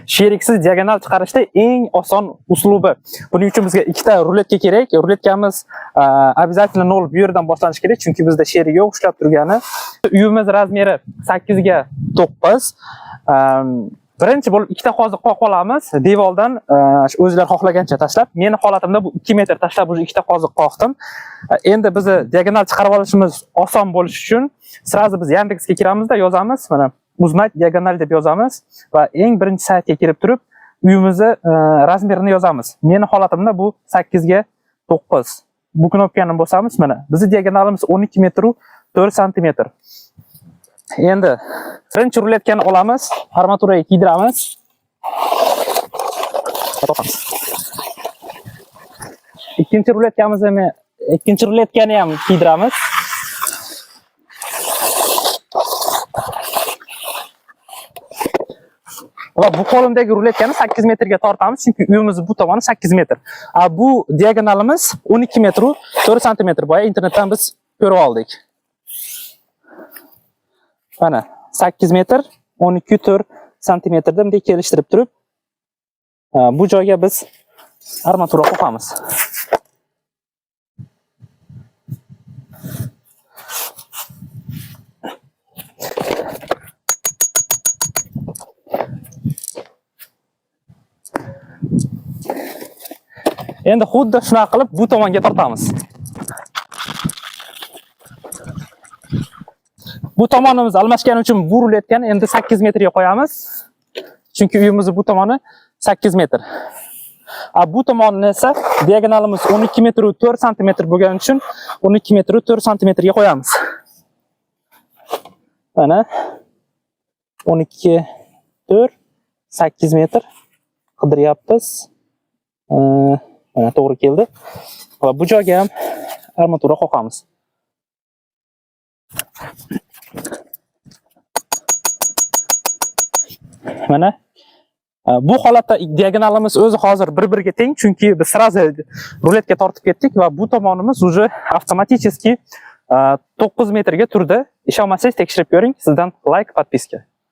Sheriksiz diagonal chiqarishda eng oson uslubi. Buning uchun bizga ikkita ruletka kerak. Ruletkamiz обязательно 0 bu yerdan boshlanishi kerak, chunki bizda sherik yo'q ushlab turgani. Uyimiz razmeri 8 ga 9. Birinchi bo'lib ikkita qoziq qoqib olamiz. Devordan o'zlar xohlagancha tashlab. Meni holatimda bu 2 metr tashlab уже ikkita qoziq qoqdim. Endi bizni diagonal chiqarib olishimiz oson bo'lishi uchun сразу biz Yandexga kiramizda yozamiz. Mana узнать diagonal deb yozamiz va eng birinchi saytga kirib turib uyimizni razmerini yozamiz. Meni holatimda bu 8 ga 9. Bu knopkani bosamiz mana. Bizni diagonalimiz 12 metr 4 santimetr. Endi birinchi ruletkani olamiz, armaturaga kiydiramiz. Ikkinchi ruletkamizni, ikkinchi ruletkani ham kiydiramiz. Va bu qo'limdagi ruletkani 8 metrga tortamiz, chunki uyimiz bu tomoni 8 metr. A bu diagonalimiz 12 metr 4 santimetr. Boya internetdan biz ko'rib oldik. Mana 8 metr 12 4 santimetrda bunday kelishtirib turib, bu joyga biz armatura qo'yamiz. Endi xuddi shunaqa qilib bu tomonga tortamiz. Bu tomonimiz almashgani uchun bu ruletkani endi 8 metrga qo'yamiz. Chunki uyimizni bu tomoni 8 metr. A bu tomonni esa diagonalimiz 12 metr 4 santimetr bo'lgani uchun 12 metr 4 santimetrga qo'yamiz. Mana 12 4 8 metr qidiryapmiz. Mana to'g'ri keldi. Va bu joyga ham armatura qoqamiz. Mana bu holatda diagonalimiz o'zi hozir bir-biriga teng, chunki biz сразу ruletka tortib ketdik va bu tomonimiz уже avtomatически 9 metrga turdi. Ishonmasangiz tekshirib ko'ring. Sizdan like, подписка.